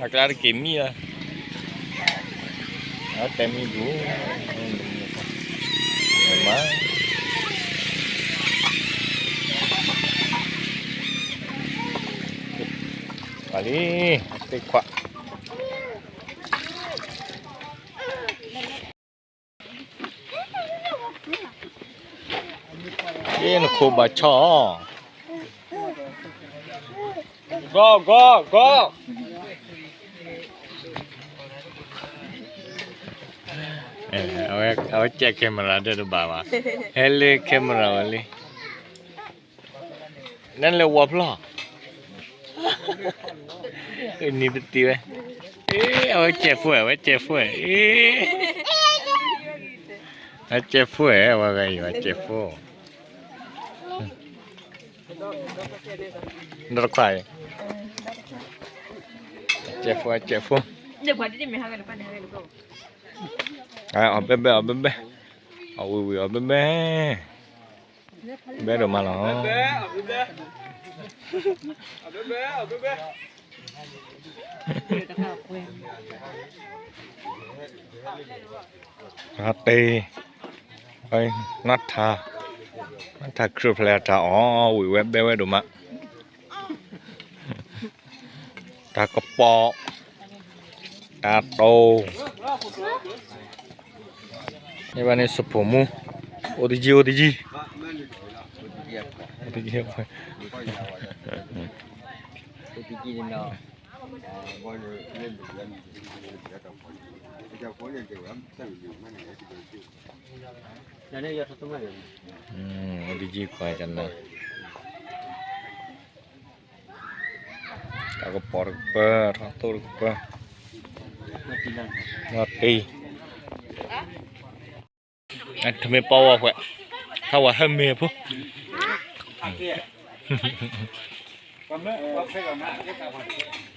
အကျါတက့ၤမံလီၤ, အတဲမံဒူၣ်, မၤ, ပှၤလံ, အသ့ၣ်ခွါ ယနခိၣ်ဘၣ်ဆီၣ်အီၤ, ဂီၢ် ဂီၢ် ဂီၢ်, အဝဲကဲ camera ဒီးတဘၣ်ဘၣ်, ဟဲလၢ camera ဝဲလံ. နလဲၤဝီၤဖျီၣ်, နံၤပတံၤဝဲ, အဝဲကဲ phone ဝဲ ကဲ phone, အကဲ phone ဝဲ ဂၤအံၤ အကဲ phone, ဒီတခွါအံၤ, ကဲ phone ကဲ phone, အီၣ်ဘဲဘဲ အီၣ်ဘဲဘဲ, အီၣ်ဝံၤဝံၤ အီၣ်ဘဲဘဲ ဘဲဒိၣ်မးလီၤ, တ့, နထါ, နထါခရံာ်ဖျဲးတၢ်အီၣ်ဝံၤဝဲဘဲဝဲဒိၣ်မး, တၢ်ကပီၤ, တၢ်တိၤ န့ၣ်ဘၣ်န့ၣ် စဖိမူ, အိၣ်တယံၤ အိၣ်တယံၤ, အိၣ်တယံၤ, အိၣ်တယံၤခွါကနၣ် တၢ်ကပီၤတကပၤ ထီၣ်သိၣ်တကပၤ, နီၢ်တံၢ်, ထမ့ၢ်ပီဝဲဖှဲး, ထီၣ်ဝဲဟၢမ့ၤဖိ,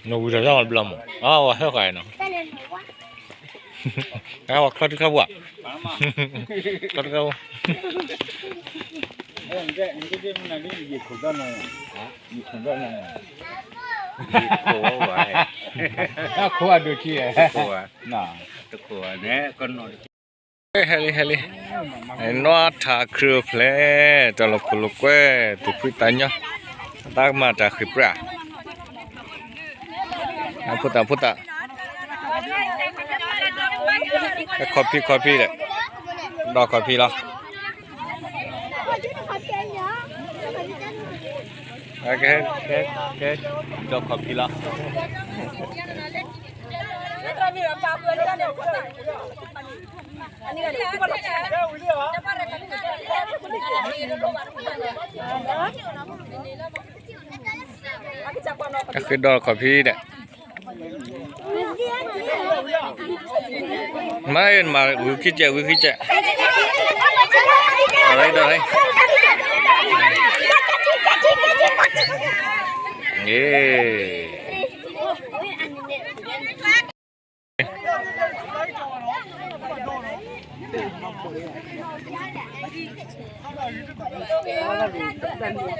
နဝံၤဒီးတၢ်ဘျီမး, အဝဲဟၢဃာ်နီၤ, အဝဲချီထံချီပှၤ, ချီထံချီပှၤ တခိၣ်အဒိၣ်ထံ, တခိၣ်, ဟဲလံ ဟဲလံ, နီၢ်ထါခရံာ်အိၣ်ဖျဲၣ် တၢ်လီၤခိၣ်လိာ်ကွဲ သူၣ်ဖှံသးညီ, တၢ်ကမၤတၢ်ဃ့ၢ်ပြၢ်, ဖိသၣ်ဖိသၣ်, ခီဖံခီဖံဒီး, ဒီးခီဖံလီၤ. ကဲ, ကဲ, ကဲ, ဒီးခီဖံလီၤ. ကဃ့ဒီးခီဖံဒီး, မၤအၢ မၤဂုာ်ခံကဲး ဂုာ်ခံကဲး, အဝဲဒီး,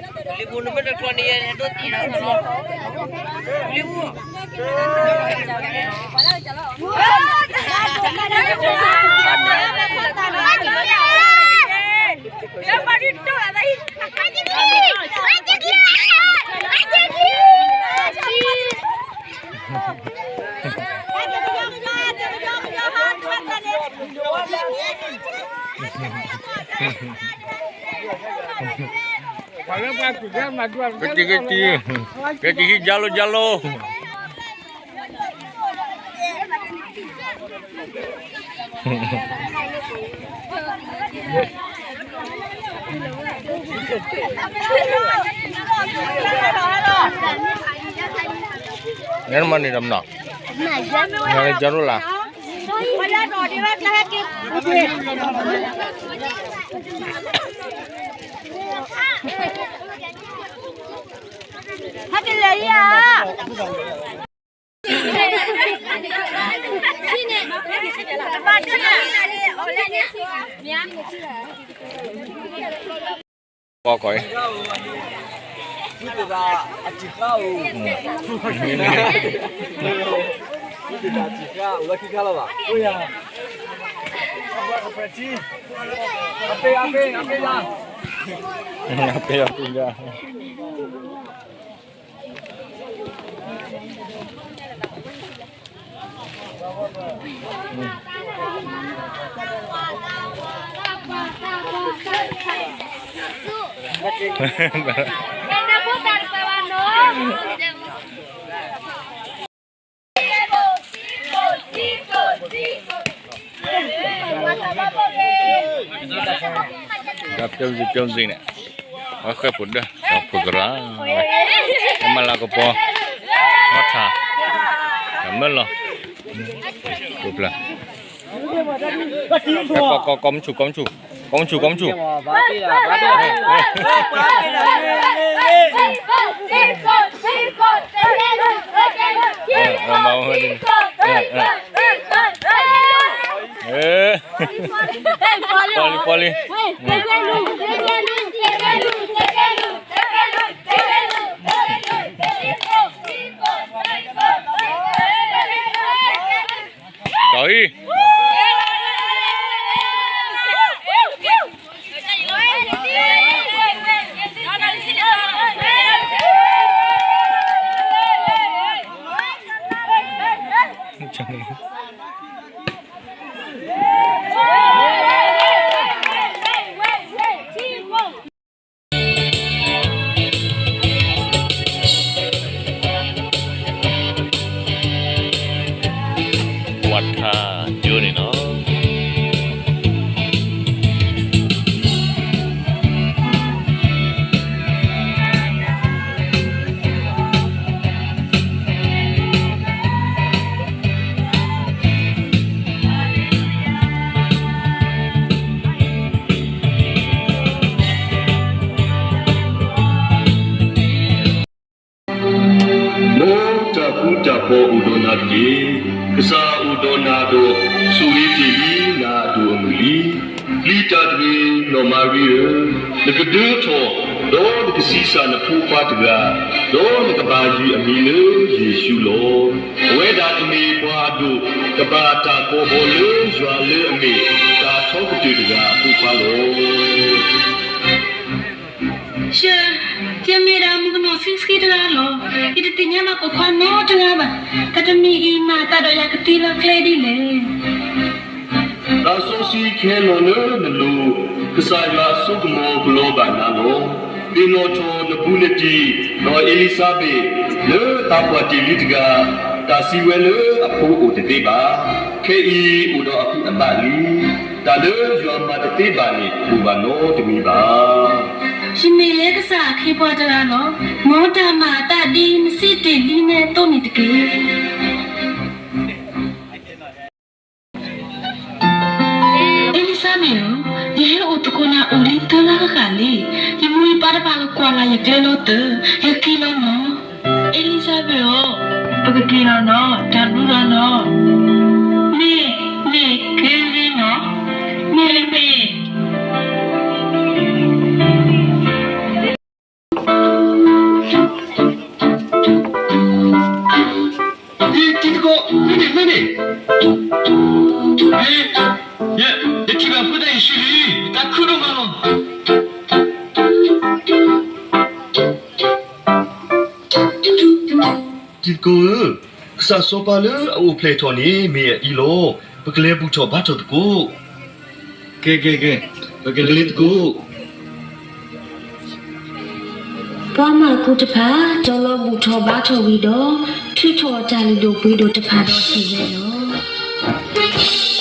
ကဲကဲကဲ, ကဲကဲကဲ, ယါလိ, ယါလိ. နမၤန့ၢ်ဒီးမနီၤ, နလၢယါလိလၢ်. ဟဲက့ၤလဲၤယၤ. ကီၢ်ကီၢ်အံၤ, အတံၤဃာ်အိၣ်, အပ့ၢ်အပ့ၢ်အပ့ၢ်ယါ, အပ့ၢ်အပ့ၢ်ယါ. ပျီစ့ၢ်ပျီစ့ၢ်န့ၣ်, အဃဲၢ်ဖိဒၢၣ် ဒီးဖိသရၣ်, မၤလၤကပီၤ, မၤထါ, မၢလီၤ, ကိးပျၢ်, ကီမဆူၣ် ကီမဆူၣ်, ကီမဆူၣ် ကီမဆူၣ်. ပီလံ ပီလံ. ပီလံ. ဝၤထါယိန့ၣ်နီၤ. မ်တၢ်ဃူတၢ်ဖိးအိၣ်ဒီးနၤတက့ၢ်. ကစၢ်အိၣ်ဒီးနၤဒီး ဆိၣ်ဂ့ၤတ့ၢ်လံနၤအဒိၣ်အမုၢ်လံ. ပျံၤတၢ်တဂ့ၤ နီၢ်မၤရံဧၢ, နကဒၢထီၣ် ဒီးနကဆံးစၢ်နဖိခွါတဂၤ, ဒီးနကဘၣ်ယုၢ်အမံၤလၢယ့ၣ်ၡူးလီၤ. အဝဲဒၣ်ကမ့ၢ်ပှၤအဒိၣ် ကဘၣ်တၢ်ကိးဘီလၢယွၤလၢအမ့ၢ်တၢ်ထီကတၢၢ်တဂၤအဖိခွါလီၤ. ဆၢ, ယမ့ၢ်ဒၣ်မုၣ်ကနီၤဆှံဆှံတဂၤလီၤ. ယတသ့ၣ်ညါဘၣ်ပိာ်ခွါနီတဂၤဘၣ်. တၢ်တမံၤအံၤမၤအသးဒီးယၤကသ့လၢကျဲဒ်လဲၣ်. သးစီဆှံကဟဲလီၤလၢနလိၤ, ကစၢ်ယွၤအစိကမီၤကလီၤဘၣ်နၤလီၤ. သ့ၣ်နီၣ်ထီၣ်နဘူးနတံၢ်, ဒီးအ့လံၤစါဘ့း, လၢသးပှၢ်တ့ၢ်လံတဂၤ, တၢ်စံးဝဲလၢအဖိအိၣ်တသ့ဘၣ်. ခဲအံၤအိၣ်ဒီးအဟုးအသးလံ. တၢ်လၢယွၤမၤတသ့ဘၣ်န့ၣ် တအိၣ်ဘၣ်နီတမံၤဘၣ်. ယမ့ၢ်ယဲကစၢ်အခ့အပှၤတဂၤလီၤ. မ်တၢ်မၤအသးဒ်နစံးတ့ၢ်လံနဲအသိးန့ၣ်တက့ၢ်. အ့လံၤစါဘ့းဧၢ, ယဟဲအိၣ်သကိးနၤအိၣ်လံသၢလါဃၣ်ဃၣ်လံ. ယမိၢ်ယပၢ်တဖၣ်ကကွၢ်လၢ်ယကျဲလီၤသၢ, ယက့ၤလီၤနီၤ. အ့လံၤစါဘ့းဧၢ, ပကက့ၤလီၤနီၤ, တၢ်ဘျုးလီၤနီၤ. မ့ၢ်, မ့ၢ်, က့ၤလံနီၤ, မ့ၢ်, မ့ၢ်. တံၤသကိး, မ့ၢ်န့ၣ်, မ့ၢ်န့ၣ်, ယ, ယထံၣ်ဘၣ်ဖိသၣ်ယ့ၣ်ၡူးလံ, တၢ်ခုဒိၣ်မးလီၤ. တံၤသကိးဧၢ, ကစၢ်စီၤပၤလၢအအိၣ်ဖျဲၣ်ထီၣ်န့ၣ် မ့ၢ်အအံၤလီၤ. ပကလဲၤဘူၣ်ထီၣ်ဘါထီၣ်သကိး. ကဲ, ကဲ, ကဲ, ပကလဲၤသကိး. ပှၤမၤကူတဖၣ် တီၤလီၤဘူၣ်ထီၣ်ဘါထီၣ်ဝံၤဒီး ထုးထီၣ်တၢ်လုၢ်ဒိၣ်ပှ့ၤဒိၣ်တဖၣ်ဒီးစံးဝဲလီၤ.